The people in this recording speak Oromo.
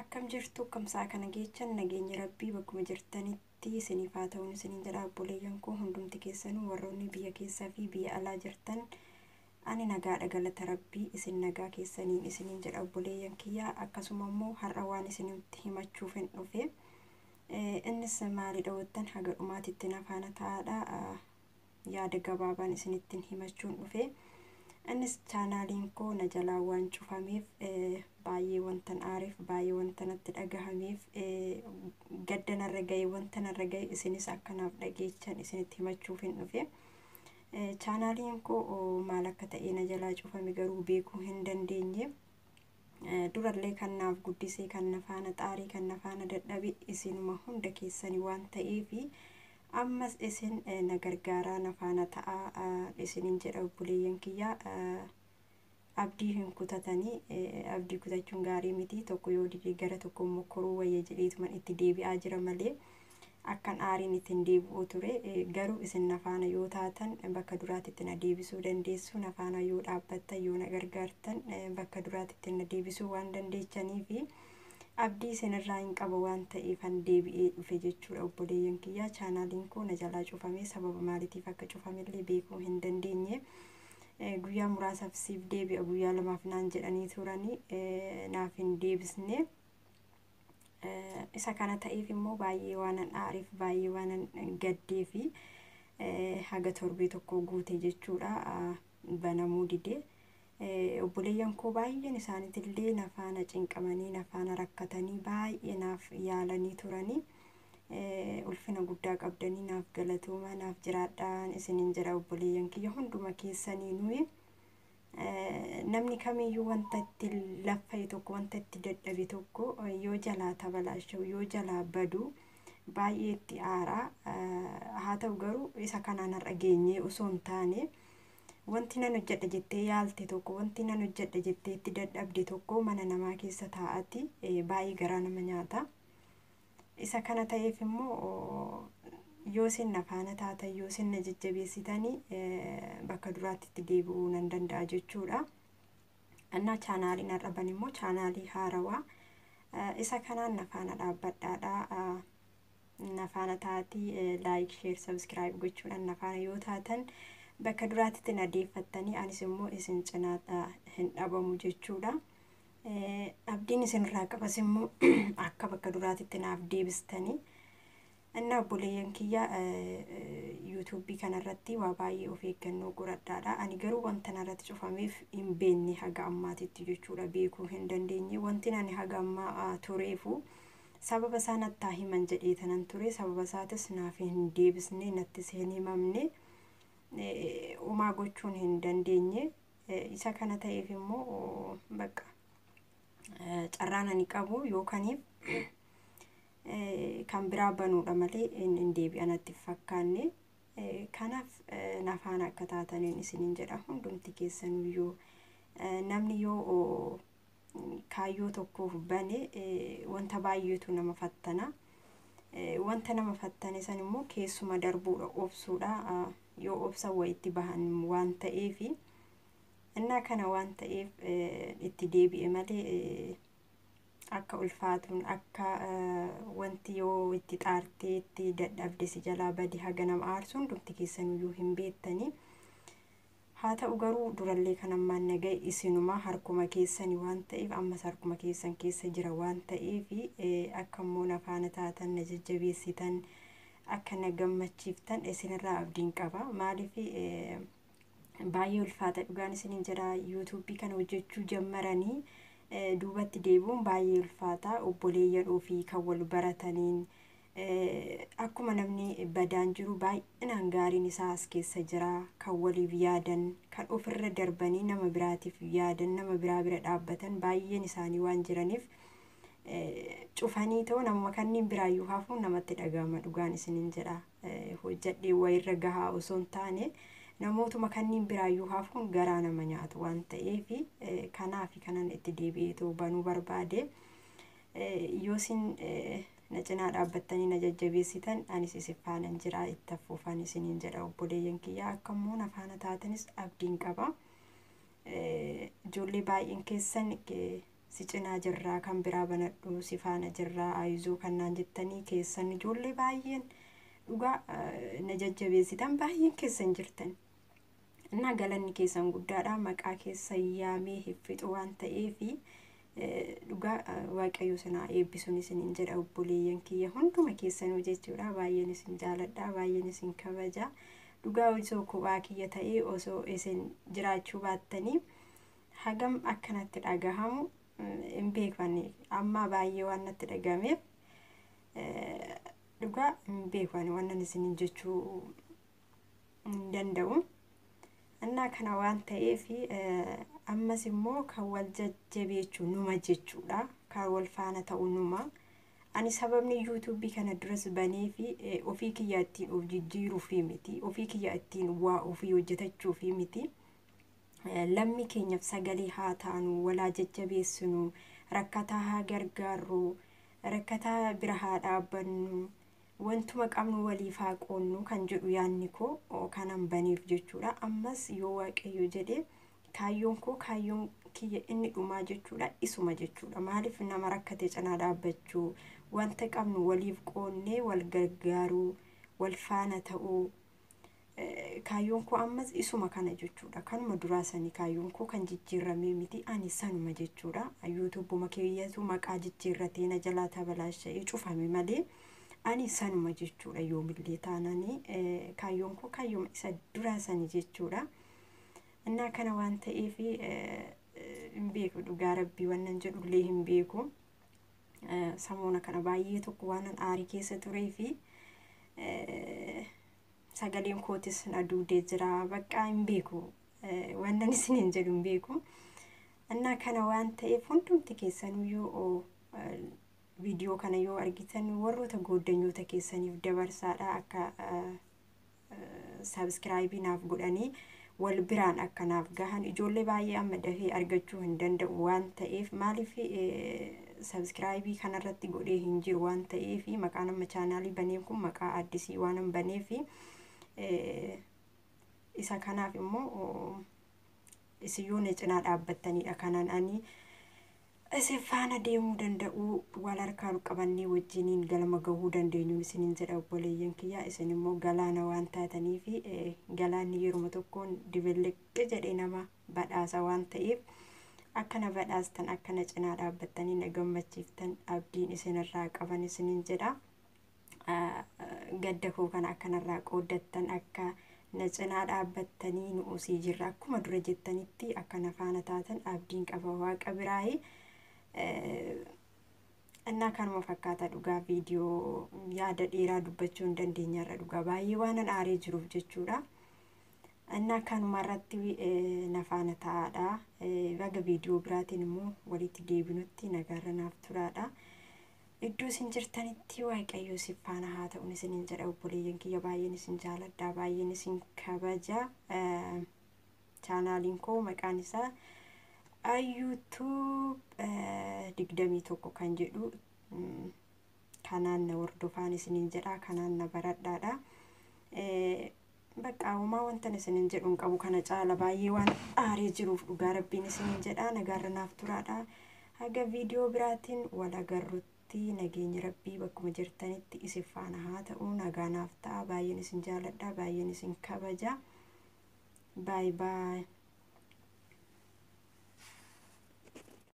Akkam jirtu, kamsaa kana geechan nageenya Rabbii bakkuma jirtanitti isiniif haa ta'uun isiniin jedha. Obboleeyyan koo hundumti keessanuu, warroonni biyya keessaa fi biyya alaa jirtan, ani nagaadha, galata Rabbii, isin nagaa keessaniin isiniin jedha obboleeyyan kiyya. Akkasuma immoo har'a waan isinitti himachuuf hin dhufe. Innis maalidha wattan haga dhumaatitti na faana ta'aadha. Yaada gabaabaan isinittiin himachuun dhufe. Innis chaanaaliin koo na jalaa waan cufameef, baay'ee wantan aareef, baay'ee wanta natti dhagahameef, gadda narra gahe, wanta narra gahe isinis akkanaaf dhageechan isinitti himachuuf hin dhufe. Chaanaaliin koo maal akka ta'e na jalaa cufame garuu beekuu hin dandeenye. Durallee kan naaf guddisee, kan na faana xaarii, kan na faana dadhabe isinuma hunda keessanii waan ta'eefi, ammas isin na gargaaraa, na faana ta'aa isinin jedha obboleeyyan kiyya. Abdii hin kutatanii, abdii kutachuun gaarii miti. Tokko yoo dide gara tokko immoo koruu wayya jedheetuman itti deebi'aa jira malee akkan aariin ittiin deebi'u ture. Garuu isin na faana yoo taatan bakka duraatitti na deebisuu dandeessu. Na faana yoo dhaabbattan, yoo na gargaartan, bakka duraatitti na deebisuu waan dandeechaniifi abdii isinirraa hin qaba waan ta'eefan deebi'ee dhufe jechuudha obboleeyyan kiyya. Chaanaaliin koo na jalaa cufame, sababa maaliitiif akka cufamellee beekuu hin dandeenye. Guyyaa muraasaaf siif deebi'a, guyyaa lamaaf naan jedhanii turanii, naaf hin deebisne. Isa kana ta'eef immoo baay'ee waanan aareef, baay'ee waanan gaddee fi haga torbee tokko guute jechuudha banamuu dide. Obboleeyyan koo baay'een isaaniitillee na faana cinqamanii, na faana rakkatanii, baay'ee naaf yaalanii turanii, ulfina guddaa qabdanii, naaf galatooma, naaf jiraadhaan isinin jedha obboleeyyan kiyya hunduma keessanii. Nuyi namni kamiyyuu wanta itti laffa'e tokko, wanta itti dadhabe tokko yoo jalaa tabalaasha'u, yoo jalaa badu baay'ee itti aaraa. Haa ta'u garuu isa kanaan har'a geenyee osoo hin taane, wanti nan hojjedha jettee yaalte tokko, wanti nan hojjedha jettee itti dadhabde tokko mana namaa keessa taa'ati baay'ee garaa nama nyaata. Isa kana ta'eef immoo yoo isin na faana taatan, yoo isin na jajjabeessitanii, bakka duraatti itti deebi'uu nan danda'a jechuudha. Innaa chaanaaliin har'a ban immoo chaanaalii haarawaa isa kanaan na faana dhaabbadhaadha. Na faana taatii like, share, subscribe gochuudhaan na faana yoo taatan bakka duraatti na deeffattanii, anis immoo isin cinaa hin dhabamu jechuudha. Abdiin isinirraa qabas immoo akka bakka duraatitti naaf deebistanii. Innaa obboleeyyan kiyya, yuutuubii kanarratti waa baay'ee of eeggannoo godhadhaadha. Ani garuu wanta narratti cufameef hin beekne haga ammaatitti jechuudha, beekuu hin dandeenye. Wanti ani haga ammaa tureefu sababa isaa nattaa himan jedhee tanan ture, sababa isaatis naaf hin deebisne, nattis hin himamne, umaa gochuun hin dandeenye. Isa kana ta'eef immoo bakka carraan ani qabu yookaaniif kan biraa banuudha malee hin deebi'an natti fakkaanne. Kanaaf na faana akka taataniin isiniin jedha hundumti keessanuyyuu. Namni yoo kaayyoo tokkoof bane wanta baay'eetu nama fattana. Wanta nama fattane san immoo keessuma darbuudha, obsuudha. Yoo obsa wayitti bahan waan ta'eefi, innaa kana waan ta'eef itti deebi'e malee akka ulfaatuun, akka wanti yoo itti xaartee itti dadhabde si jalaa badi haga nama aarsu hundumti keessanuyyuu hin beektanii. Haa ta'u garuu durallee kan ammaan na ga'e isinuma harkuma keessanii waan ta'eef, ammas harkuma keessan keessa jira waan ta'eef, akka immoo na faana taatan, na jajjabeessitan, akka na gammachiiftan isinirraa abdiin qaba. Maaliif baay'ee ulfaata, dhugaan isinin jedha, yuutuubii kana hojjechuu jammaranii duubatti deebi'uun baay'ee ulfaata. Obboleeyyan ofii kan wal barataniin, akkuma namni badaan jiru baay'inaan gaariin isaa as keessa jira, kan waliif yaadan, kan ofirra darbanii nama biraatiif yaadan, nama biraa bira dhaabbatan baay'een isaanii waan jiraniif, cufanii ta'u nama kanneen biraayyuu hafuun namatti dhaga'ama, dhugaan isinin jedha. Hojjadhee wayirra gahaa osoo hin taane namootuma kanneen biraayyuu hafuun garaa nama nyaatu waan ta'eef, kanaaf kanan itti deebi'ee ta'u banuu barbaade. Yoo isin na cinaa dhaabbattanii na jajjabeessitan anis isin faanan jira, itti fuufaan isiniin jedha obboleeyyan kiyya. Akka immoo na faana taatanis abdiin qaba. Ijoollee baay'een keessan Si cinaa jirraa, kan biraa banadhu, si faana jirraa, ayizoo kan naan jettanii keessan ijoollee baay'een dhugaa na jajjabeessitan baay'een keessan jirtan. Innaa galanni keessan guddaadha. Maqaa keessan yaamee hiffixu waan ta'eefi dhugaa Waaqayyo sinaa eebbisuun isiniin jedha, obboleeyyan kiyya hunduma keessanuu jechuudha. Baay'een isin jaaladha, baay'een isin kabaja. Dhugaa osoo kophaa kiyya ta'ee, osoo isin jiraachuu baattanii, hagam akkanatti dhagahamu hin beekani. Amma baay'ee waan natti dhagahameef dhugaa hin beekani, wannan isiniin jechuu hin danda'u. Innaa kana waan ta'eef ammas immoo kan wal jajjabeechuu numa jechuudha. Kan wal faana ta'u numa. Ani sababni yuutuubii kana duras banee fi ofii kiyya ittiin of jijjiiruufi miti. Ofii kiyya ittiin waa ofii hojjetachuufi miti. Lammii keenyaaf sagalee haa taanu, walaa jajjabeessinu, rakkataa haa gargaarru, rakkataa bira haa dhaabbannu, wantuma qabnu waliif haa qoonnu kan jedhu yaadni koo kanan baneef jechuudha. Ammas yoo Waaqayyo jedhe kaayyoon koo, kaayyoon kiyya inni dhumaa jechuudha, isuma jechuudha. Maaliif nama rakkate cinaa dhaabbachuu, wanta qabnu waliif qoonnee wal gargaaruu, wal faana ta'uu, kaayyoon koo ammas isuma kana jechuudha. Kanuma duraa sanii kaayyoon koo kan jijjiiramee miti, ani sanuma jechuudha. Yuutuubuma keeyyatu maqaa jijjiirratee na jalaa tabalaasha'ee cufame malee ani sanuma jechuudha. Yoomillee taananii kaayyoon koo kaayyooma isa duraa sanii jechuudha. Innaa kana waan ta'eef hin beeku, dhugaa Rabbii wannan jedhullee hin beeku. Samoona kana baay'ee tokko waanan aarii keessa turee fi sagaleen kootis na duudee jira. Bakka hin beeku, wannan isiniin jedhu hin beeku. Innaa kana waan ta'eef hundumti keessanuyyuu viidiyoo kana yoo argitan warroota gooddanyoota keessaniif dabarsaadha, akka sabiskiraayibii naaf godhanii wal biraan akkanaaf gahan. Ijoollee baay'ee amma dafee argachuu hin danda'u waan ta'eef, maaliif sabiskiraayibii kanarratti godhee hin jiru waan ta'eef, maqaan amma chaanaalii baneen kun maqaa addisii waan hin baneef, isa kanaaf immoo isin yoo na cinaa dhaabbattanidha kanaan ani isin faana deemuu danda'u, wal harkaan qabannee wajjiniin galma gahuu dandeenyu isiniin jedha, obboleeyyan kiyya. Isin immoo galaana waan taataniif, galaanni yeruma tokkoon dibelleqqe jedhee nama badhaasa waan ta'eef, akkana badhaastan, akkana cinaa dhaabbattanii na gammachiiftan abdiin isinirraa qaban isiniin jedha. Gadda koo kana akkanarraa qooddattan, akka na cinaa dhaabbattanii nu usii jirra akkuma dura jettanitti akka na faana taatan abdiin qaba Waaqa biraayii. Innaa kanuma fakkaata dhugaa, viidiyoo yaada dheeraa dubbachuu hin dandeenyarra, dhugaa baay'ee waan aaree jiruuf jechuudha. Innaa kanuma irratti na faana ta'aadha. Baga viidiyoo biraatiin immoo walitti deebinutti nagaarra naaf turaadha. Iddoo isin jirtanitti Waaqayyo isin faana haa ta'uun isiniin jedha, obboleeyyan kiyya. Baay'een isin jaaladha, baay'een isin kabaja. Chaanaaliin koo maqaan isaa Ayyuutuub 21 kan jedhu kanaan na hordofaan isiniin jedha, kanaan na baradhaadha. Bakka uumaa wantan isiniin jedhu hin qabu kana caala, baay'ee waan aaree jiruuf dhugaa Rabbiin isiniin jedha, nagaarra naaf turaadha. Haga viidiyoo biraatiin wal agarrutti nageenyi Rabbii bakkuma jirtanitti isin faana haa ta'u, nagaa naaf ta'a. Baay'een isin jaaladha, baay'een isin kabaja. Baay baay.